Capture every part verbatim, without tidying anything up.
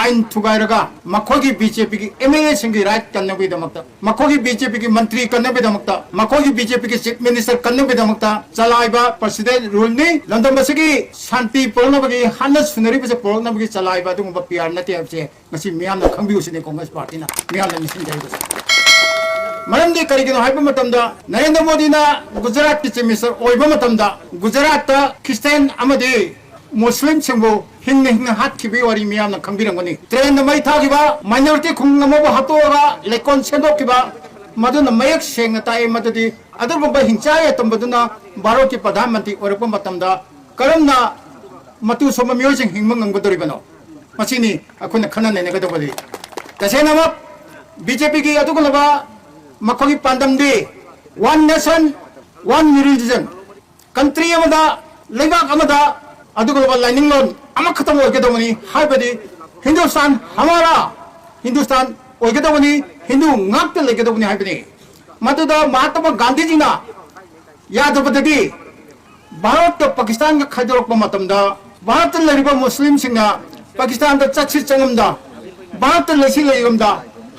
ꯑꯥꯏꯟ ꯊꯨꯒꯥꯏꯔꯒ ꯃꯈꯣꯏꯒꯤ B J ꯄꯤꯒꯤ ꯑꯦꯝ ꯑꯦꯜ ꯑꯦꯁꯤꯡꯒꯤ ꯔꯥꯏꯠ ꯀꯟꯅꯕꯒꯤꯗꯃꯛꯇ, ꯃꯈꯣꯏꯒꯤ ꯕꯤ ꯖꯦ ꯄꯤꯒꯤ ꯃꯟꯇ꯭ꯔꯤ ꯀꯟꯅꯕꯒꯤꯗꯃꯛꯇ, ꯃꯈꯣꯏꯒꯤ ꯕꯤ ꯖꯦ ꯄꯤꯒꯤ ꯆꯤꯐ ꯃꯤꯅꯤꯁꯇꯔ ꯀꯟꯅꯕꯒꯤꯗꯃꯛꯇ ꯆꯂꯥꯏꯕ ꯄ꯭ꯔꯁꯤꯗꯦꯟ ꯔꯨꯜꯅꯤ꯫ ꯂꯝꯗꯝ ꯑꯁꯤꯒꯤ ꯁꯥꯟꯇꯤ ꯄꯨꯔꯛꯅꯕꯒꯤ, ꯍꯥꯟꯅ ꯁꯨꯅꯔꯤꯕꯁꯦ ꯄꯨꯔꯛꯅꯕꯒꯤ ꯆꯂꯥꯏꯕ ꯑꯗꯨꯒꯨꯝꯕ ꯄꯤ ꯑꯥꯔ ꯅꯠꯇꯦ ꯍꯥꯏꯕꯁꯦ ꯉꯁꯤ ꯃꯤꯌꯥꯝꯅ ꯈꯪꯕꯤꯌꯨ ꯁꯤꯅꯤ ꯀꯣꯡꯒ꯭ꯔꯦꯁ ꯄꯥꯔꯇꯤꯅ ꯃꯤꯌꯥꯝꯗ ꯅꯤꯡꯁꯤꯡꯖꯔꯤꯕꯁꯦ꯫ ꯃꯔꯝꯗꯤ ꯀꯔꯤꯒꯤꯅꯣ ꯍꯥꯏꯕ ꯃꯇꯝꯗ, ꯅꯔꯦꯟꯗ꯭ꯔ ꯃꯣꯗꯤꯅ ꯒꯨꯖꯔꯥꯠꯀꯤ ꯆꯤꯐ ꯃꯤꯅꯤꯁꯇꯔ ꯑꯣꯏꯕ ꯃꯇꯝꯗ ꯒꯨꯖꯔꯥꯠꯇ ꯈ꯭ꯔꯤꯁꯇꯤꯌꯥꯟ ꯑꯃꯗꯤ ꯃꯨꯁꯂꯤꯝꯁꯤꯡꯕꯨ ꯍꯤꯡꯅ ꯍꯤꯡꯅ ꯍꯥꯠꯈꯤꯕꯒꯤ ꯋꯥꯔꯤ ꯃꯤꯌꯥꯝꯅ ꯈꯪꯕꯤꯔꯝꯒꯅꯤ꯫ ꯇ꯭ꯔꯦꯟꯗ ꯃꯩ ꯊꯥꯈꯤꯕ, ꯃꯥꯏꯅꯣꯔꯤꯇꯤ ꯈꯨꯡꯒꯪ ꯑꯃꯕꯨ ꯍꯥꯠꯇꯣꯛꯑꯒ ꯂꯩꯀꯣꯜ ꯁꯦꯝꯗꯣꯛꯈꯤꯕ, ꯃꯗꯨꯅ ꯃꯌꯦꯛ ꯁꯦꯡꯅ ꯇꯥꯛꯏ ꯃꯗꯨꯗꯤ ꯑꯗꯨꯒꯨꯝꯕ ꯍꯤꯡꯆꯥꯏ ꯑꯇꯝꯕꯗꯨꯅ ꯚꯥꯔꯠꯀꯤ ꯄ꯭ꯔꯙꯥꯟ ꯃꯟꯇ꯭ꯔꯤ ꯑꯣꯏꯔꯛꯄ ꯃꯇꯝꯗ ꯀꯔꯝꯅ ꯃꯇꯨ ꯁꯣꯟꯕ ꯃꯤꯑꯣꯏꯁꯤꯡ ꯍꯤꯡꯕ ꯉꯝꯒꯗꯧꯔꯤꯕꯅꯣ? ꯃꯁꯤꯅꯤ ꯑꯩꯈꯣꯏꯅ ꯈꯟꯅ ꯅꯩꯅꯒꯗꯧꯕꯗꯤ꯫ ꯇꯁꯦꯡꯅꯃꯛ ꯕꯤ ꯖꯦ ꯄꯤꯒꯤ ꯑꯗꯨꯒꯨꯝꯂꯕ ꯃꯈꯣꯏꯒꯤ ꯄꯥꯟꯗꯝꯗꯤ one nation, one religion, country ꯑꯃꯗ, ꯂꯩꯕꯥꯛ ꯑꯃꯗ ꯑꯗꯨꯒꯨꯝꯂꯕ ꯂꯥꯏꯅꯤꯡꯂꯣꯟ ꯑꯃꯈꯛꯇꯪ ꯑꯣꯏꯒꯗꯧꯕꯅꯤ ꯍꯥꯏꯕꯗꯤ, ꯍꯤꯟꯗꯨꯁꯇꯥꯟ ꯍꯃꯥꯔꯥ, ꯍꯤꯟꯗꯨꯁꯇꯥꯟ ꯑꯣꯏꯒꯗꯧꯕꯅꯤ, ꯍꯤꯟꯗꯨ ꯉꯥꯛꯇ ꯂꯩꯒꯗꯧꯕꯅꯤ ꯍꯥꯏꯕꯅꯤ꯫ ꯃꯗꯨꯗ ꯃꯍꯥꯇꯃꯥ ꯒꯥꯟꯙꯤꯖꯤꯅ ꯌꯥꯗꯕꯗꯒꯤ ꯚꯥꯔꯠꯇ ꯄꯥꯀꯤꯁꯇꯥꯟꯒ ꯈꯥꯏꯗꯣꯔꯛꯄ ꯃꯇꯝꯗ, ꯚꯥꯔꯠꯇ ꯂꯩꯔꯤꯕ ꯃꯨꯁꯂꯤꯝꯁꯤꯡꯅ ꯄꯥꯀꯤꯁꯇꯥꯟꯗ ꯆꯠꯁꯤ ꯆꯪꯉꯝꯗ, ꯚꯥꯔꯠꯇ ꯂꯩꯁꯤ ꯂꯩꯔꯝꯗ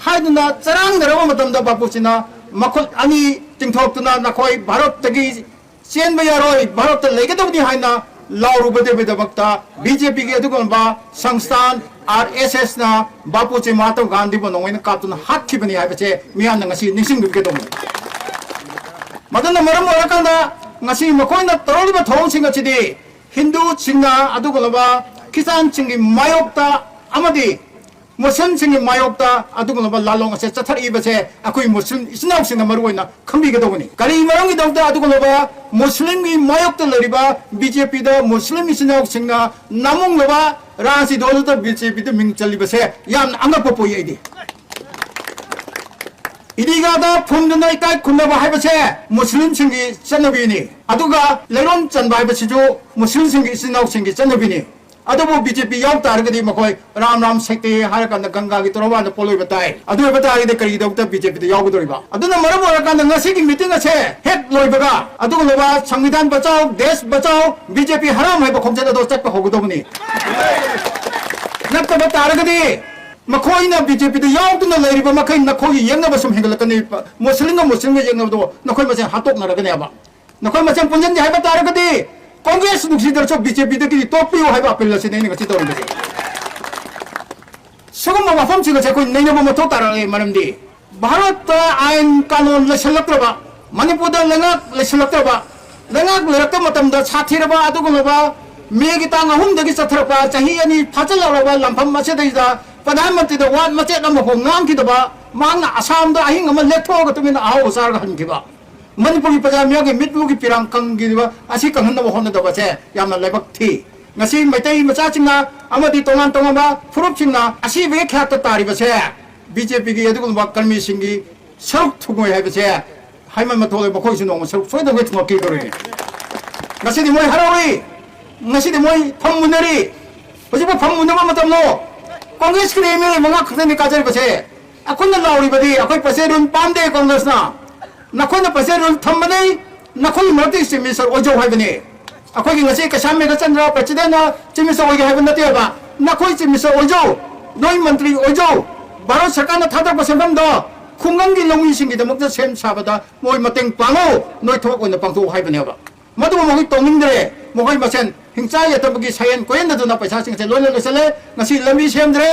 ꯍꯥꯏꯗꯨꯅ ꯆꯔꯥꯡꯅꯔꯕ ꯃꯇꯝꯗ, ꯕꯥꯄꯨꯖꯤꯅ ꯃꯈꯨꯠ ꯑꯅꯤ ꯇꯤꯡꯊꯣꯛꯇꯨꯅ, "ꯅꯈꯣꯏ ꯚꯥꯔꯠꯇꯒꯤ ꯆꯦꯟꯕ ꯌꯥꯔꯣꯏ, ꯚꯥꯔꯠꯇ ꯂꯩꯒꯗꯕꯅꯤ" ꯍꯥꯏꯅ ꯂꯥꯎꯔꯨꯕꯗꯨꯒꯤꯗꯃꯛꯇ ꯕꯤ ꯖꯦ ꯄꯤꯒꯤ ꯑꯗꯨꯒꯨꯝꯕ ꯁꯪꯁꯊꯥꯟ ꯑꯥꯔ ꯑꯦꯁ ꯑꯦꯁꯅ ꯕꯥꯄꯨꯖꯤ ꯃꯍꯥꯇꯃꯥ ꯒꯥꯟꯙꯤꯕꯨ ꯅꯣꯡꯃꯩꯅ ꯀꯥꯞꯇꯨꯅ ꯍꯥꯠꯈꯤꯕꯅꯤ ꯍꯥꯏꯕꯁꯦ ꯃꯤꯌꯥꯝꯅ ꯉꯁꯤ ꯅꯤꯡꯁꯤꯡꯕꯤꯒꯗꯧꯕꯅꯤ꯫ ꯃꯗꯨꯅ ꯃꯔꯝ ꯑꯣꯏꯔꯀꯥꯟꯗ ꯉꯁꯤ ꯃꯈꯣꯏꯅ ꯇꯧꯔꯛꯂꯤꯕ ꯊꯧꯑꯣꯡꯁꯤꯡ ꯑꯁꯤꯗꯤ ꯍꯤꯟꯗꯨꯁꯤꯡꯅ ꯑꯗꯨꯒꯨꯝꯂꯕ ꯈ꯭ꯔꯤꯁꯇꯥꯟꯁꯤꯡꯒꯤ ꯃꯥꯌꯣꯛꯇ ꯑꯃꯗꯤ ꯃꯨꯁꯂꯤꯝꯁꯤꯡꯒꯤ ꯃꯥꯌꯣꯛꯇ ꯑꯗꯨꯒꯨꯝꯂꯕ ꯂꯥꯂꯣꯡ ꯑꯁꯦ ꯆꯠꯊꯔꯛꯏꯕꯁꯦ ꯑꯩꯈꯣꯏ ꯃꯨꯁꯂꯤꯝ ꯏꯆꯤꯟ ꯏꯅꯥꯎꯁꯤꯡꯅ ꯃꯔꯨꯑꯣꯏꯅ ꯈꯪꯕꯤꯒꯗꯧꯕꯅꯤ꯫ ꯀꯔꯤ ꯃꯔꯝꯒꯤꯗꯃꯛꯇ ꯑꯗꯨꯒꯨꯝꯂꯕ ꯃꯨꯁꯂꯤꯝꯒꯤ ꯃꯥꯌꯣꯛꯇ ꯂꯩꯔꯤꯕ ꯕꯤ ꯖꯦ ꯄꯤꯗ ꯃꯨꯁꯂꯤꯝ ꯏꯆꯤꯟ ꯏꯅꯥꯎꯁꯤꯡꯅ ꯅꯝꯃꯨꯡꯂꯕ ꯔꯥꯖꯅꯤꯇꯤꯗ ꯕꯤ ꯖꯦ ꯄꯤꯗ ꯃꯤꯡ ꯆꯜꯂꯤꯕꯁꯦ ꯌꯥꯝꯅ ꯑꯉꯛꯄ ꯄꯣꯛꯏ ꯑꯩꯗꯤ꯫ ꯏꯗꯤꯒꯥꯗ ꯐꯨꯝꯗꯨꯅ ꯏꯀꯥꯏ ꯈꯨꯝꯅꯕ ꯍꯥꯏꯕꯁꯦ ꯃꯨꯁꯂꯤꯝꯁꯤꯡꯒꯤ ꯆꯠꯅꯕꯤꯅꯤ, ꯑꯗꯨꯒ ꯂꯩꯔꯣꯟ ꯆꯟꯕ ꯍꯥꯏꯕꯁꯤꯁꯨ ꯃꯨꯁꯂꯤꯝꯁꯤꯡꯒꯤ ꯏꯆꯤꯟ ꯏꯅꯥꯎꯁꯤꯡꯒꯤ ꯆꯠꯅꯕꯤꯅꯤ꯫ ꯑꯗꯨꯕꯨ ꯕꯤ ꯖꯦ ꯄꯤ ꯌꯥꯎ ꯇꯥꯔꯒꯗꯤ ꯃꯈꯣꯏ ꯔꯥꯝ ꯔꯥꯝ ꯁꯛꯇꯦ ꯍꯥꯏꯔꯀꯥꯟꯗ ꯒꯪꯒꯥꯒꯤ ꯇꯣꯔꯕꯥꯟꯗ ꯄꯣꯠꯂꯣꯏꯕ ꯇꯥꯏ꯫ ꯑꯗꯨ ꯑꯣꯏꯕ ꯇꯥꯔꯒꯗꯤ ꯀꯔꯤꯒꯤꯗꯃꯛꯇ ꯕꯤ ꯖꯦ ꯄꯤꯗ ꯌꯥꯎꯒꯗꯧꯔꯤꯕ? ꯑꯗꯨꯅ ꯃꯔꯝ ꯑꯣꯏꯔꯀꯥꯟꯗ ꯉꯁꯤꯒꯤ ꯃꯤꯇꯤꯡ ꯑꯁꯦ ꯍꯦꯛ ꯂꯣꯏꯕꯒ ꯑꯗꯨꯒꯨꯝꯂꯕ ꯁꯪꯕꯤꯙꯥꯟ Bachao, days Bachao, B J ꯄꯤ ꯍꯔꯥꯝ ꯍꯥꯏꯕ ꯈꯣꯡꯆꯠ ꯑꯗꯣ ꯆꯠꯄ ꯍꯧꯒꯗꯧꯕꯅꯤ꯫ ꯅꯠꯇꯕ ꯇꯥꯔꯒꯗꯤ ꯃꯈꯣꯏꯅ ꯕꯤ ꯖꯦ ꯄꯤꯗ ꯌꯥꯎꯗꯨꯅ ꯂꯩꯔꯤꯕ ꯃꯈꯩ ꯅꯈꯣꯏꯒꯤ ꯌꯦꯛꯅꯕ ꯁꯨꯝ ꯍꯦꯟꯒꯠꯂꯛꯀꯅꯤ꯫ ꯃꯨꯁꯂꯤꯝꯒ ꯃꯨꯁꯂꯤꯝꯒ ꯌꯦꯛꯅꯕꯗꯣ ꯅꯈꯣꯏ ꯃꯁꯦꯟ ꯍꯥꯠꯇꯣꯛꯅꯔꯒꯅꯦꯕ꯫ ꯅꯈꯣꯏ ꯃꯁꯦꯟ ꯄꯨꯟꯁꯤꯟꯒꯦ ꯍꯥꯏꯕ ꯇꯥꯔꯒꯗꯤ ꯀꯣꯡꯒ꯭ꯔꯦꯁ ꯅꯨꯡꯁꯤꯗ꯭ꯔꯁꯨ ꯕꯤ ꯖꯦ ꯄꯤꯗꯒꯤꯗꯤ ꯇꯣꯛꯄꯤꯌꯨ ꯍꯥꯏꯕ ꯑꯄꯤꯜ ꯑꯁꯤꯅꯤ ꯑꯩꯅ ꯉꯁꯤ ꯇꯧꯔꯤꯕꯁꯦ꯫ ꯁꯤꯒꯨꯝꯕ ꯋꯥꯐꯝꯁꯤꯡ ꯑꯁꯦ ꯑꯩꯈꯣꯏ ꯅꯩꯅꯕ ꯃꯊꯧ ꯇꯥꯔꯛꯑꯦ꯫ ꯃꯔꯝꯗꯤ ꯚꯥꯔꯠꯇ ꯑꯥꯏꯟ ꯀꯥꯅꯣꯟ ꯂꯩꯁꯜꯂꯛꯇ꯭ꯔꯕ, ꯃꯅꯤꯄꯨꯔꯗ ꯂꯩꯉꯥꯛ ꯂꯩꯁꯜꯂꯛꯇ꯭ꯔꯕ, ꯂꯩꯉꯥꯛ ꯂꯩꯔꯛꯄ ꯃꯇꯝꯗ ꯁꯥꯊꯤꯔꯕ ꯑꯗꯨꯒꯨꯝꯂꯕ ꯃꯦꯒꯤ ꯇꯥꯡ ꯑꯍꯨꯝꯗꯒꯤ ꯆꯠꯊꯔꯛꯄ ꯆꯍꯤ ꯑꯅꯤ ꯐꯥꯖꯤꯜꯂꯛꯂꯕ ꯂꯝꯐꯝ ꯑꯁꯤꯗꯩꯗ ꯄ꯭ꯔꯙꯥꯟ ꯃꯟꯇ꯭ꯔꯤꯗ ꯋꯥ ꯃꯆꯦꯠ ꯑꯃꯐꯥꯎ ꯉꯥꯡꯈꯤꯗꯕ, ꯃꯍꯥꯛꯅ ꯑꯁꯥꯝꯗ ꯑꯍꯤꯡ ꯑꯃ ꯂꯦꯛꯊꯣꯛꯑꯒ ꯇꯨꯃꯤꯟꯅ ꯑꯍꯥꯎꯕ ꯆꯥꯔꯒ ꯍꯟꯈꯤꯕ, ꯃꯅꯤꯄꯨꯔꯒꯤ ꯄ꯭ꯔꯖꯥ ꯃꯤꯌꯥꯝꯒꯤ ꯃꯤꯠꯄꯨꯒꯤ ꯄꯤꯔꯥꯡ ꯀꯪꯈꯤꯕ ꯑꯁꯤ ꯀꯪꯍꯟꯅꯕ ꯍꯣꯠꯅꯗꯕꯁꯦ ꯌꯥꯝꯅ ꯂꯥꯏꯕꯛ ꯊꯤ꯫ ꯉꯁꯤ ꯃꯩꯇꯩ ꯃꯆꯥꯁꯤꯡꯅ ꯑꯃꯗꯤ ꯇꯣꯉꯥꯟ ꯇꯣꯉꯥꯟꯕ ꯐꯨꯔꯨꯞꯁꯤꯡꯅ ꯑꯁꯤꯕꯒꯤ ꯈ꯭ꯌꯥꯠꯇ ꯇꯥꯔꯤꯕꯁꯦ ꯕꯤ ꯖꯦ ꯄꯤꯒꯤ ꯑꯗꯨꯒꯨꯝꯂꯕ ꯀꯔꯃꯤꯁꯤꯡꯒꯤ ꯁꯔꯨꯛ ꯊꯨꯡꯉꯣꯏ ꯍꯥꯏꯕꯁꯦ ꯍꯥꯏꯃꯟꯕ ꯊꯣꯛꯂꯦ꯫ ꯃꯈꯣꯏꯁꯨ ꯅꯣꯡꯃ ꯁꯔꯨꯛ ꯁꯣꯏꯗꯅ ꯊꯨꯡꯉꯛꯈꯤꯗꯧꯔꯤꯅꯤ꯫ ꯉꯁꯤꯗꯤ ꯃꯣꯏ ꯍꯔꯥꯎꯔꯤ, ꯉꯁꯤꯗꯤ ꯃꯣꯏ ꯐꯝ ꯃꯨꯟꯅꯔꯤ꯫ ꯍꯧꯖꯤꯛꯄꯨ ꯐꯝ ꯃꯨꯟꯅꯕ ꯃꯇꯝꯂꯣ? ꯀꯣꯡꯒ꯭ꯔꯦꯁꯀꯤ ꯑꯦꯝ ꯑꯦꯜ ꯑꯦ ꯃꯉꯥ ꯈꯛꯇꯅꯤ ꯀꯥꯖꯔꯤꯕꯁꯦ꯫ ꯑꯩꯈꯣꯏꯅ ꯂꯥꯎꯔꯤꯕꯗꯤ ꯑꯩꯈꯣꯏ ꯄꯆꯦ ꯔꯨꯜ ꯄꯥꯝꯗꯦ ꯀꯣꯡꯒ꯭ꯔꯦꯁꯅ꯫ ꯅꯈꯣꯏꯅ ꯄꯆꯦ ꯔꯨꯜ ꯊꯝꯕꯅꯤ, ꯅꯈꯣꯏꯒꯤ ꯃꯔꯛꯇ ꯆꯤꯐ ꯃꯤꯅꯤꯁꯇꯔ ꯑꯣꯏꯖꯧ ꯍꯥꯏꯕꯅꯤ꯫ ꯑꯩꯈꯣꯏꯒꯤ ꯉꯁꯤ ꯀꯩꯁꯥꯝ ꯃꯦꯘꯆꯟꯗ꯭ꯔ ꯄ꯭ꯔꯁꯤꯗꯦꯟꯅ ꯆꯤꯐ ꯃꯤꯅꯤꯁꯇꯔ ꯑꯣꯏꯒꯦ ꯍꯥꯏꯕ ꯅꯠꯇꯦꯕ꯫ ꯅꯈꯣꯏ ꯆꯤꯐ ꯃꯤꯅꯤꯁꯇꯔ ꯑꯣꯏꯖꯧ, ꯅꯣꯏ ꯃꯟꯇ꯭ꯔꯤ ꯑꯣꯏꯖꯧ, ꯚꯥꯔꯠ ꯁꯔꯀꯥꯔꯅ ꯊꯥꯗꯔꯛꯄ ꯁꯦꯟꯐꯝꯗꯣ ꯈꯨꯡꯒꯪꯒꯤ ꯂꯧꯃꯤꯁꯤꯡꯒꯤꯗꯃꯛꯇ ꯁꯦꯝ ꯁꯥꯕꯗ ꯃꯣꯏ ꯃꯇꯦꯡ ꯄꯥꯡꯉꯨ, ꯅꯣꯏ ꯊꯕꯛ ꯑꯣꯏꯅ ꯄꯥꯡꯊꯣꯛꯎ ꯍꯥꯏꯕꯅꯦꯕ꯫ ꯃꯗꯨꯕꯨ ꯃꯈꯣꯏ ꯇꯧꯅꯤꯡꯗ꯭ꯔꯦ꯫ ꯃꯈꯣꯏ ꯃꯁꯦꯟ ꯍꯤꯡꯆꯥ ꯌꯥꯏꯇꯕꯒꯤ ꯁꯌꯦꯟ ꯀꯣꯏꯌꯦꯟꯗꯗꯨꯅ ꯄꯩꯁꯥꯁꯤꯡꯁꯦ ꯂꯣꯏꯅ ꯂꯣꯏꯁꯤꯜꯂꯦ꯫ ꯉꯁꯤ ꯂꯝꯕꯤ ꯁꯦꯝꯗ꯭ꯔꯦ,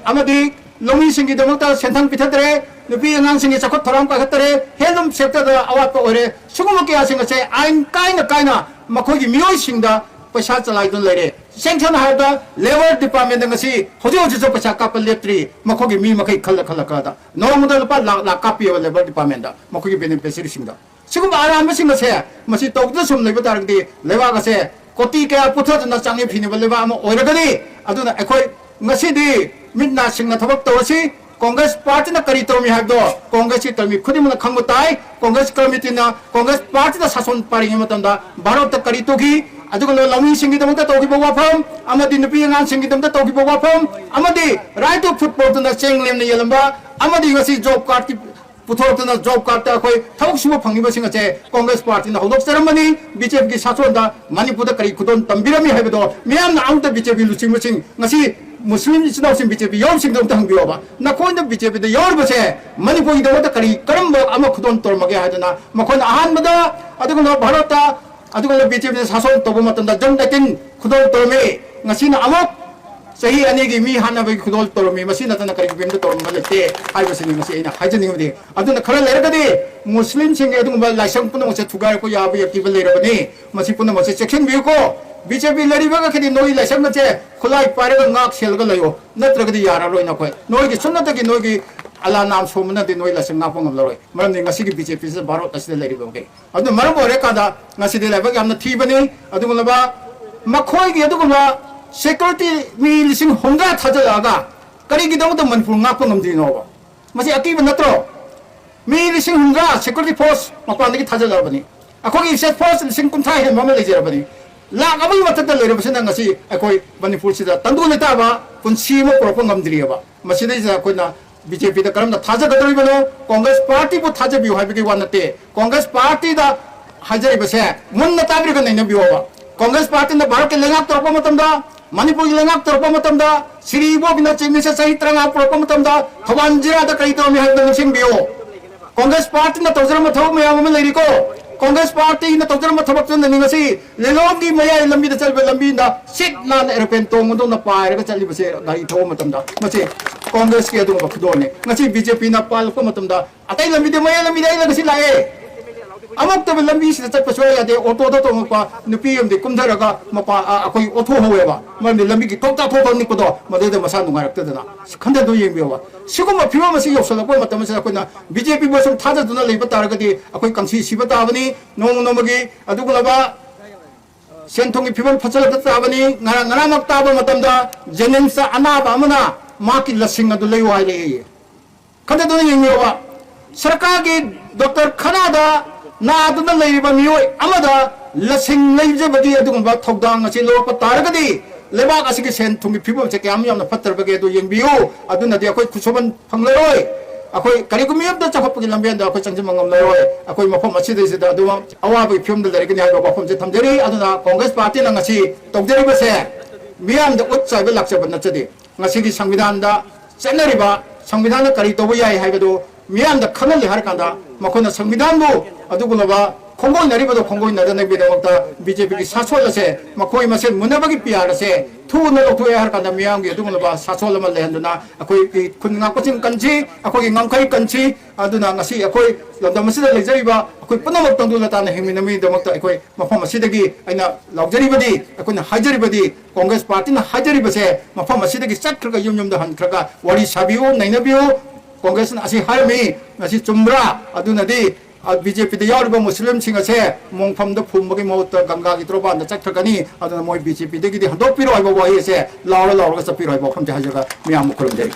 ꯑꯃꯗꯤ ꯂꯧꯃꯤꯁꯤꯡꯒꯤꯗꯃꯛꯇ ꯁꯦꯟꯊꯪ ꯄꯤꯊꯗ꯭ꯔꯦ, ꯅꯨꯄꯤ ꯑꯉꯥꯡꯁꯤꯡꯒꯤ ꯆꯥꯎꯈꯠ ꯊꯧꯔꯥꯡ ꯄꯥꯏꯈꯠꯇꯔꯦ, ꯍꯦꯟꯂꯨꯝ ꯁꯦꯛꯇꯔꯗ ꯑꯋꯥꯠꯄ ꯑꯣꯏꯔꯦ꯫ ꯁꯤꯒꯨꯝꯕ ꯀꯌꯥꯁꯤꯡ ꯑꯁꯦ ꯑꯥꯏꯟ ꯀꯥꯏꯅ ꯀꯥꯏꯅ ꯃꯈꯣꯏꯒꯤ ꯃꯤꯑꯣꯏꯁꯤꯡꯗ ꯄꯩꯁꯥ ꯆꯂꯥꯏꯗꯨꯅ ꯂꯩꯔꯦ꯫ ꯏꯁꯦꯡ ꯁꯦꯡꯅ ꯍꯥꯏꯔꯕꯗ ꯂꯦꯕꯔ ꯗꯤꯄꯥꯔꯠꯃꯦꯟꯗ ꯉꯁꯤ ꯍꯧꯖꯤꯛ ꯍꯧꯖꯤꯛꯁꯨ ꯄꯩꯁꯥ ꯀꯥꯞꯄ ꯂꯦꯞꯇ꯭ꯔꯤ꯫ ꯃꯈꯣꯏꯒꯤ ꯃꯤ ꯃꯈꯩ ꯈꯜꯂ ꯈꯜꯂ ꯈꯜꯂꯗ ꯅꯣꯡꯃꯗ ꯂꯨꯄꯥ ꯂꯥꯛ ꯂꯥꯛ ꯀꯥꯞꯄꯤꯑꯕ ꯂꯦꯕꯔ ꯗꯤꯄꯥꯔꯠꯃꯦꯟꯗ ꯃꯈꯣꯏꯒꯤ ꯕꯦꯅꯤꯐꯤꯁꯔꯤꯁꯤꯡꯗ꯫ ꯁꯤꯒꯨꯝꯕ ꯑꯔꯥꯟꯕꯁꯤꯡ ꯑꯁꯦ ꯃꯁꯤ ꯇꯧꯗꯨꯅ ꯁꯨꯝ ꯂꯩꯕ ꯇꯥꯔꯒꯗꯤ ꯂꯩꯕꯥꯛ ꯑꯁꯦ ꯀꯣꯇꯤ ꯀꯌꯥ ꯄꯨꯊꯗꯨꯅ ꯆꯥꯡꯌꯦꯡ ꯐꯤꯅꯕ ꯂꯩꯕꯥꯛ ꯑꯃ ꯑꯣꯏꯔꯒꯅꯤ꯫ ꯑꯗꯨꯅ ꯑꯩꯈꯣꯏ ꯉꯁꯤꯗꯤ ꯃꯤꯠ ꯅꯥ ꯁꯤꯡꯅ ꯊꯕꯛ ꯇꯧꯔꯁꯤ꯫ ꯀꯣꯡꯒ꯭ꯔꯦꯁ ꯄꯥꯔꯇꯤꯅ ꯀꯔꯤ ꯇꯧꯔꯝꯃꯤ ꯍꯥꯏꯕꯗꯣ ꯀꯣꯡꯒ꯭ꯔꯦꯁꯀꯤ ꯀꯔꯃꯤ ꯈꯨꯗꯤꯡꯃꯛꯅ ꯈꯪꯕ ꯇꯥꯏ꯫ ꯀꯣꯡꯒ꯭ꯔꯦꯁ ꯀꯃꯤꯇꯤꯅ ꯀꯣꯡꯒ꯭ꯔꯦꯁ ꯄꯥꯔꯇꯤꯅ ꯁꯥꯁꯣꯟ ꯄꯥꯏꯔꯤꯉꯩ ꯃꯇꯝꯗ ꯚꯥꯔꯠꯇ ꯀꯔꯤ ꯇꯧꯈꯤ, ꯑꯗꯨꯒ ꯂꯧꯃꯤꯁꯤꯡꯒꯤꯗꯃꯛꯇ ꯇꯧꯈꯤꯕ ꯋꯥꯐꯝ, ꯑꯃꯗꯤ ꯅꯨꯄꯤ ꯑꯉꯥꯡꯁꯤꯡꯒꯤꯗꯃꯛꯇ ꯇꯧꯈꯤꯕ ꯋꯥꯐꯝ, ꯑꯃꯗꯤ ꯔꯥꯏꯠ ꯇꯨ ꯐꯨꯗ ꯄꯣꯔꯇꯅ ꯆꯦꯡ ꯂꯦꯝꯅ ꯌꯦꯜꯂꯝꯕ, ꯑꯃꯗꯤ ꯉꯁꯤ ꯖꯣꯕ ꯀꯥꯔꯗꯀꯤ ꯄꯨꯊꯣꯔꯛꯇꯨꯅ ꯖꯣꯕ ꯀꯥꯔꯗꯇ ꯑꯩꯈꯣꯏ ꯊꯕꯛ ꯁꯨꯕ ꯐꯪꯉꯤꯕꯁꯤꯡ ꯑꯁꯦ ꯀꯣꯡꯒ꯭ꯔꯦꯁ ꯄꯥꯔꯇꯤꯅ ꯍꯧꯗꯣꯛꯆꯔꯝꯕꯅꯤ꯫ ꯕꯤ ꯖꯦ ꯄꯤꯒꯤ ꯁꯥꯁꯣꯟꯗ ꯃꯅꯤꯄꯨꯔꯗ ꯀꯔꯤ ꯈꯨꯗꯣꯜ ꯇꯝꯕꯤꯔꯝꯃꯤ ꯍꯥꯏꯕꯗꯣ ꯃꯤꯌꯥꯝꯅ ꯑꯃꯨꯛꯇ ꯕꯤ ꯖꯦ ꯄꯤ ꯂꯨꯆꯤꯡꯕꯁꯤꯡ ꯉꯁꯤ ꯃꯨꯁꯂꯤꯝ ꯏꯆꯤꯟ ꯏꯅꯥꯎꯁꯤꯡ ꯕꯤ ꯖꯦ ꯄꯤ ꯌꯥꯎꯔꯤꯁꯤꯡꯗꯣ ꯑꯝꯇ ꯍꯪꯕꯤꯌꯣꯕ, ꯅꯈꯣꯏꯅ ꯕꯤ ꯖꯦ ꯄꯤꯗ ꯌꯥꯎꯔꯤꯕꯁꯦ ꯃꯅꯤꯄꯨꯔꯒꯤꯗꯃꯛꯇ ꯀꯔꯤ, ꯀꯔꯝꯕ ꯑꯃ ꯈꯨꯗꯣꯜ ꯇꯧꯔꯝꯃꯒꯦ ꯍꯥꯏꯗꯅ꯫ ꯃꯈꯣꯏꯅ ꯑꯍꯥꯟꯕꯗ ꯑꯗꯨꯒꯨꯝꯂꯕ ꯚꯥꯔꯠꯇ ꯑꯗꯨꯒꯨꯝꯂꯕ ꯕꯤ ꯖꯦ ꯄꯤꯗ ꯁꯥꯁꯣꯟ ꯇꯧꯕ ꯃꯇꯝꯗ ꯖꯟ ꯑꯦꯇꯤꯟ ꯈꯨꯗꯣꯜ ꯇꯧꯔꯝꯃꯤ꯫ ꯉꯁꯤꯅ ꯑꯃꯨꯛ ꯆꯍꯤ ꯑꯅꯤꯒꯤ ꯃꯤ ꯍꯥꯠꯅꯕꯒꯤ ꯈꯨꯗꯣꯜ ꯇꯧꯔꯝꯃꯤ꯫ ꯃꯁꯤ ꯅꯠꯇꯅ ꯀꯔꯤꯒꯨꯝꯕ ꯑꯃꯇ ꯇꯧꯔꯝꯕ ꯂꯩꯇꯦ ꯍꯥꯏꯕꯁꯤꯅꯤ ꯉꯁꯤ ꯑꯩꯅ ꯍꯥꯏꯖꯅꯤꯡꯕꯗꯤ꯫ ꯑꯗꯨꯅ ꯈꯔ ꯂꯩꯔꯒꯗꯤ ꯃꯨꯁꯂꯤꯝꯁꯤꯡꯒꯤ ꯑꯗꯨꯒꯨꯝꯕ ꯂꯥꯏꯁꯪ ꯄꯨꯝꯅꯃꯛꯁꯦ ꯊꯨꯒꯥꯏꯔꯛꯄ ꯌꯥꯕꯒꯤ ꯑꯀꯤꯕ ꯂꯩꯔꯕꯅꯤ꯫ ꯃꯁꯤ ꯄꯨꯝꯅꯃꯛꯁꯦ ꯆꯦꯛꯁꯤꯟꯕꯤꯌꯨꯀꯣ꯫ ꯕꯤ ꯖꯦ ꯄꯤ ꯂꯩꯔꯤꯕ ꯃꯈꯩꯗꯤ ꯅꯣꯏ ꯂꯥꯏꯁꯪ ꯑꯁꯦ ꯈꯨꯠꯂꯥꯏ ꯄꯥꯏꯔꯒ ꯉꯥꯛ ꯁꯦꯜꯂꯒ ꯂꯩꯌꯣ, ꯅꯠꯇ꯭ꯔꯒꯗꯤ ꯌꯥꯔꯔꯣꯏ ꯅꯈꯣꯏ꯫ ꯅꯣꯏꯒꯤ ꯁꯨꯞꯅꯇꯒꯤ ꯅꯣꯏꯒꯤ ꯑꯂꯥ ꯅꯥꯝ ꯁꯣꯟꯕꯅꯗꯤ ꯅꯣꯏ ꯂꯥꯏꯁꯪ ꯉꯥꯛꯄ ꯉꯝꯂꯔꯣꯏ꯫ ꯃꯔꯝꯗꯤ ꯉꯁꯤꯒꯤ ꯕꯤ ꯖꯦ ꯄꯤꯁꯦ ꯚꯥꯔꯠ ꯑꯁꯤꯗ ꯂꯩꯔꯤꯕ ꯃꯈꯩ꯫ ꯑꯗꯨꯅ ꯃꯔꯝ ꯑꯣꯏꯔꯀꯥꯟꯗ ꯉꯁꯤꯗꯤ ꯂꯥꯏꯕꯛ ꯌꯥꯝꯅ ꯊꯤꯕꯅꯤ꯫ ꯑꯗꯨꯒꯨꯝꯂꯕ ꯃꯈꯣꯏꯒꯤ ꯑꯗꯨꯒꯨꯝꯕ ꯁꯦꯀ꯭ꯌꯨꯔꯤꯇꯤ ꯃꯤ ꯂꯤꯁꯤꯡ ꯍꯨꯝꯗ꯭ꯔꯥ ꯊꯥꯖꯤꯜꯂꯛꯑꯒ ꯀꯔꯤꯒꯤꯗꯃꯛꯇ ꯃꯅꯤꯄꯨꯔ ꯉꯥꯛꯄ ꯉꯝꯗ꯭ꯔꯤꯅꯣꯕ? ꯃꯁꯤ ꯑꯀꯤꯕ ꯅꯠꯇ꯭ꯔꯣ? ꯃꯤ ꯂꯤꯁꯤꯡ ꯍꯨꯝꯗ꯭ꯔꯥ ꯁꯦꯀ꯭ꯌꯨꯔꯤꯇꯤ ꯐꯣꯔꯁ ꯃꯄꯥꯟꯗꯒꯤ ꯊꯥꯖꯤꯜꯂꯛꯑꯕꯅꯤ꯫ ꯑꯩꯈꯣꯏꯒꯤ ꯁꯦ ꯐꯣꯔꯁ ꯂꯤꯁꯤꯡ ꯀꯨꯟꯊ꯭ꯔꯥ ꯍꯦꯟꯕ ꯑꯃ ꯂꯩꯖꯔꯕꯅꯤ꯫ ꯂꯥꯛ ꯑꯃꯒꯤ ꯃꯊꯛꯇ ꯂꯩꯔꯕꯁꯤꯅ ꯉꯁꯤ ꯑꯩꯈꯣꯏ ꯃꯅꯤꯄꯨꯔꯁꯤꯗ ꯇꯪꯗꯨ ꯂꯩꯇꯥꯕ ꯄꯨꯟꯁꯤ ꯑꯃ ꯄꯨꯔꯛꯄ ꯉꯝꯗ꯭ꯔꯤꯑꯕ꯫ ꯃꯁꯤꯗꯩꯁꯤꯗ ꯑꯩꯈꯣꯏꯅ ꯕꯤ ꯖꯦ ꯄꯤꯗ ꯀꯔꯝꯅ ꯊꯥꯖꯒꯗꯧꯔꯤꯕꯅꯣ? ꯀꯣꯡꯒ꯭ꯔꯦꯁ ꯄꯥꯔꯇꯤꯕꯨ ꯊꯥꯖꯕꯤꯌꯨ ꯍꯥꯏꯕꯒꯤ ꯋꯥ ꯅꯠꯇꯦ꯫ ꯀꯣꯡꯒ꯭ꯔꯦꯁ ꯄꯥꯔꯇꯤꯗ ꯍꯥꯏꯖꯔꯤꯕꯁꯦ ꯃꯨꯟꯅ ꯇꯥꯕꯤꯔꯒ ꯅꯩꯅꯕꯤꯌꯣꯕ꯫ ꯀꯣꯡꯒ꯭ꯔꯦꯁ ꯄꯥꯔꯇꯤꯅ ꯚꯥꯔꯠꯀꯤ ꯂꯩꯉꯥꯛ ꯇꯧꯔꯛꯄ ꯃꯇꯝꯗ, ꯃꯅꯤꯄꯨꯔꯒꯤ ꯂꯩꯉꯥꯛ ꯇꯧꯔꯛꯄ ꯃꯇꯝꯗ, ꯁꯤꯔꯤ ꯏꯕꯣꯕꯤꯅ ꯆꯤꯐ ꯃꯤꯅꯤꯁꯇꯔ ꯆꯍꯤ ꯇꯔꯥꯃꯉꯥ ꯄꯨꯔꯛꯄ ꯃꯇꯝꯗ ꯊꯧꯕꯥꯜ ꯖꯤꯂꯥꯗ ꯀꯔꯤ ꯇꯧꯔꯝꯃꯤ ꯍꯥꯏꯕꯗꯨ ꯅꯤꯡꯁꯤꯡꯕꯤꯌꯨ꯫ ꯀꯣꯡꯒ꯭ꯔꯦꯁ ꯄꯥꯔꯇꯤꯅ ꯇꯧꯖꯔꯝꯕ ꯊꯕꯛ ꯃꯌꯥꯝ ꯑꯃ ꯂꯩꯔꯤꯀꯣ꯫ ꯀꯣꯡꯒ꯭ꯔꯦꯁ ꯄꯥꯔꯇꯤꯅ ꯇꯧꯖꯔꯝꯕ ꯊꯕꯛꯇꯨꯅꯅꯤ ꯉꯁꯤ ꯂꯤꯂꯣꯡꯒꯤ ꯃꯌꯥꯏ ꯂꯝꯕꯤꯗ ꯆꯠꯂꯤꯕ ꯂꯝꯕꯤꯗ ꯁꯤꯠ ꯅꯥꯟꯅ ꯑꯦꯔꯣꯄ꯭ꯂꯦꯟ ꯇꯣꯡꯕꯗꯧꯅ ꯄꯥꯏꯔꯒ ꯆꯠꯂꯤꯕꯁꯦ꯫ ꯒꯥꯔꯤ ꯊꯧꯕ ꯃꯇꯝꯗ ꯃꯁꯤ ꯀꯣꯡꯒ꯭ꯔꯦꯁꯀꯤ ꯑꯗꯨꯒꯨꯝꯕ ꯈꯨꯗꯣꯜꯅꯤ꯫ ꯉꯁꯤ ꯕꯤ ꯖꯦ ꯄꯤꯅ ꯄꯥꯜꯂꯛꯄ ꯃꯇꯝꯗ ꯑꯇꯩ ꯂꯝꯕꯤꯗ, ꯃꯌꯥꯏ ꯂꯝꯕꯤꯗ ꯑꯩꯅ ꯉꯁꯤ ꯂꯥꯛꯑꯦ꯫ ꯑꯃꯨꯛꯇꯕ ꯂꯝꯕꯤꯁꯤꯗ ꯆꯠꯄ ꯁꯨꯡꯌꯥ ꯌꯥꯗꯦ꯫ ꯑꯣꯇꯣꯗ ꯇꯣꯡꯉꯛꯄ ꯅꯨꯄꯤ ꯑꯃꯗꯤ ꯀꯨꯝꯊꯔꯒ ꯃꯄꯥ, ꯑ, ꯑꯩꯈꯣꯏ ꯑꯣꯠꯊꯣꯛꯍꯧꯋꯦꯕ꯫ ꯃꯔꯝꯗꯤ ꯂꯝꯕꯤꯒꯤ ꯊꯣꯛꯇ ꯊꯣꯛꯇ ꯅꯤꯛꯄꯗꯣ ꯃꯗꯨꯗ ꯃꯁꯥ ꯅꯨꯡꯉꯥꯏꯔꯛꯇꯗꯅ꯫ ꯈꯟꯊꯗꯨꯅ ꯌꯦꯡꯕꯤꯌꯣꯕ꯫ ꯁꯤꯒꯨꯝꯕ ꯐꯤꯕꯝ ꯑꯁꯤ ꯌꯧꯁꯜꯂꯛꯄ ꯃꯇꯝ ꯑꯁꯤꯗ ꯑꯩꯈꯣꯏꯅ ꯕꯤ ꯖꯦ ꯄꯤꯕꯨ ꯁꯨꯝ ꯊꯥꯖꯗꯨꯅ ꯂꯩꯕ ꯇꯥꯔꯒꯗꯤ ꯑꯩꯈꯣꯏ ꯀꯪꯁꯤ ꯁꯤꯕ ꯇꯥꯕꯅꯤ꯫ ꯅꯣꯡꯃ ꯅꯣꯡꯃꯒꯤ ꯑꯗꯨꯒꯨꯝꯂꯕ ꯁꯦꯟ ꯊꯨꯝꯒꯤ ꯐꯤꯕꯝ ꯐꯠꯆꯜꯂꯛꯇ ꯇꯥꯕꯅꯤ꯫ ꯉꯔꯥꯡ, ꯉꯔꯥꯡꯃꯛ ꯇꯥꯕ ꯃꯇꯝꯗ ꯖꯦꯅꯤꯝꯁꯇ ꯑꯅꯥꯕ ꯑꯃꯅ ꯃꯍꯥꯛꯀꯤ ꯂꯁꯤꯡ ꯑꯗꯨ ꯂꯩꯌꯨ ꯍꯥꯏꯔꯛꯏ꯫ ꯈꯟꯊꯗꯨꯅ ꯌꯦꯡꯕꯤꯌꯣꯕ꯫ ꯁꯔꯀꯥꯔꯒꯤ ꯗꯣꯛꯇꯔ ꯈꯅꯥꯗ ꯅꯥꯗꯨꯅ ꯂꯩꯔꯤꯕ ꯃꯤꯑꯣꯏ ꯑꯃꯗ ꯂꯁꯤꯡ ꯂꯩꯖꯕꯒꯤ ꯑꯗꯨꯒꯨꯝꯕ ꯊꯧꯗꯥꯡ ꯑꯁꯤ ꯂꯧꯔꯛꯄ ꯇꯥꯔꯒꯗꯤ ꯂꯩꯕꯥꯛ ꯑꯁꯤꯒꯤ ꯁꯦꯟ ꯊꯨꯝꯒꯤ ꯐꯤꯕꯝꯁꯦ ꯀꯌꯥꯝ ꯌꯥꯝꯅ ꯐꯠꯇ꯭ꯔꯕꯒꯦ ꯑꯗꯨ ꯌꯦꯡꯕꯤꯌꯨ꯫ ꯑꯗꯨꯅꯗꯤ ꯑꯩꯈꯣꯏ ꯈꯨꯠꯁꯨꯃꯟ ꯐꯪꯂꯔꯣꯏ꯫ ꯑꯩꯈꯣꯏ ꯀꯔꯤꯒꯨꯝꯕ ꯑꯃꯇ ꯆꯥꯎꯈꯠꯄꯒꯤ ꯂꯝꯕꯦꯟꯗ ꯑꯩꯈꯣꯏ ꯆꯪꯁꯤꯟꯕ ꯉꯝꯂꯔꯣꯏ꯫ ꯑꯩꯈꯣꯏ ꯃꯐꯝ ꯑꯁꯤꯗꯩꯁꯤꯗ ꯑꯗꯨꯝ ꯑꯋꯥꯕꯒꯤ ꯐꯤꯕꯝꯗ ꯂꯩꯔꯒꯅꯤ ꯍꯥꯏꯕ ꯋꯥꯐꯝꯁꯦ ꯊꯝꯖꯔꯤ꯫ ꯑꯗꯨꯅ ꯀꯣꯡꯒ꯭ꯔꯦꯁ ꯄꯥꯔꯇꯤꯅ ꯉꯁꯤ ꯇꯧꯖꯔꯤꯕꯁꯦ ꯃꯤꯌꯥꯝꯗ ꯎꯠ ꯆꯥꯏꯕ ꯂꯥꯛꯆꯕ ꯅꯠꯆꯗꯦ꯫ ꯉꯁꯤꯒꯤ ꯁꯪꯕꯤꯙꯥꯟꯗ ꯆꯠꯅꯔꯤꯕ, ꯁꯪꯕꯤꯙꯥꯟꯗ ꯀꯔꯤ ꯇꯧꯕ ꯌꯥꯏ ꯍꯥꯏꯕꯗꯨ ꯃꯤꯌꯥꯝꯗ ꯈꯪꯍꯜꯂꯤ ꯍꯥꯏꯔ ꯀꯥꯟꯗ, ꯃꯈꯣꯏꯅ ꯁꯪꯕꯤꯙꯥꯟꯕꯨ ꯑꯗꯨꯒꯨꯝꯂꯕ ꯈꯣꯡꯒꯣꯏꯅꯔꯤꯕꯗꯣ ꯈꯣꯡꯒꯣꯏꯅꯗꯅꯕꯒꯤꯗꯃꯛꯇ ꯕꯤ ꯖꯦ ꯄꯤꯒꯤ ꯁꯥꯁꯣꯜ ꯑꯁꯦ, ꯃꯈꯣꯏ ꯃꯁꯦꯟ ꯃꯨꯟꯅꯕꯒꯤ ꯄꯤ ꯑꯥꯔ ꯑꯁꯦ ꯊꯨꯅ ꯂꯧꯊꯣꯛꯑꯦ ꯍꯥꯏꯔ ꯀꯥꯟꯗ, ꯃꯤꯌꯥꯝꯒꯤ ꯑꯗꯨꯒꯨꯝꯂꯕ ꯁꯥꯁꯣꯜ ꯑꯃ ꯂꯩꯍꯟꯗꯨꯅ ꯑꯩꯈꯣꯏꯒꯤ ꯈꯨꯟ ꯉꯥꯛꯄꯁꯤꯡ ꯀꯟꯁꯤ, ꯑꯩꯈꯣꯏꯒꯤ ꯉꯝꯈꯩ ꯀꯟꯁꯤ꯫ ꯑꯗꯨꯅ ꯉꯁꯤ ꯑꯩꯈꯣꯏ ꯂꯝꯗꯝ ꯑꯁꯤꯗ ꯂꯩꯖꯔꯤꯕ ꯑꯩꯈꯣꯏ ꯄꯨꯝꯅꯃꯛ ꯇꯪꯗꯨ ꯂꯇꯥꯅ ꯍꯤꯡꯃꯤꯟꯅꯕꯒꯤꯗꯃꯛꯇ ꯑꯩꯈꯣꯏ ꯃꯐꯝ ꯑꯁꯤꯗꯒꯤ ꯑꯩꯅ ꯂꯥꯎꯖꯔꯤꯕꯗꯤ, ꯑꯩꯈꯣꯏꯅ ꯍꯥꯏꯖꯔꯤꯕꯗꯤ, ꯀꯣꯡꯒ꯭ꯔꯦꯁ ꯄꯥꯔꯇꯤꯅ ꯍꯥꯏꯖꯔꯤꯕꯁꯦ, ꯃꯐꯝ ꯑꯁꯤꯗꯒꯤ ꯆꯠꯈ꯭ꯔꯒ ꯌꯨꯝ ꯌꯨꯝꯗ ꯍꯟꯈ꯭ꯔꯒ ꯋꯥꯔꯤ ꯁꯥꯕꯤꯌꯨ, ꯅꯩꯅꯕꯤꯌꯨ꯫ ꯀꯣꯡꯒ꯭ꯔꯦꯁꯅ ꯑꯁꯤ ꯍꯥꯏꯔꯝꯃꯤ, ꯃꯁꯤ ꯆꯨꯝꯕ꯭ꯔꯥ? ꯑꯗꯨꯅꯗꯤ, ꯑ, ꯕꯤ ꯖꯦ ꯄꯤꯗ ꯌꯥꯎꯔꯤꯕ ꯃꯨꯁꯂꯤꯝꯁꯤꯡ ꯑꯁꯦ ꯃꯣꯡꯐꯝꯗ ꯐꯨꯝꯕꯒꯤ ꯃꯍꯨꯠꯇ ꯒꯪꯒꯥꯒꯤ ꯇꯣꯔꯕꯥꯟꯗ ꯆꯠꯈ꯭ꯔꯒꯅꯤ꯫ ꯑꯗꯨꯅ ꯃꯣꯏ ꯕꯤ ꯖꯦ ꯄꯤꯗꯒꯤꯗꯤ ꯍꯟꯗꯣꯛꯄꯤꯔꯣ ꯍꯥꯏꯕ ꯋꯥꯍꯩ ꯑꯁꯦ ꯂꯥꯎꯔ ꯂꯥꯎꯔꯒ ꯆꯠꯄꯤꯔꯣ ꯍꯥꯏꯕ ꯋꯥꯐꯝꯁꯦ ꯍꯥꯏꯖꯔꯒ ꯃꯌꯥꯝꯕꯨ ꯈꯨꯔꯨꯝꯖꯔꯤ꯫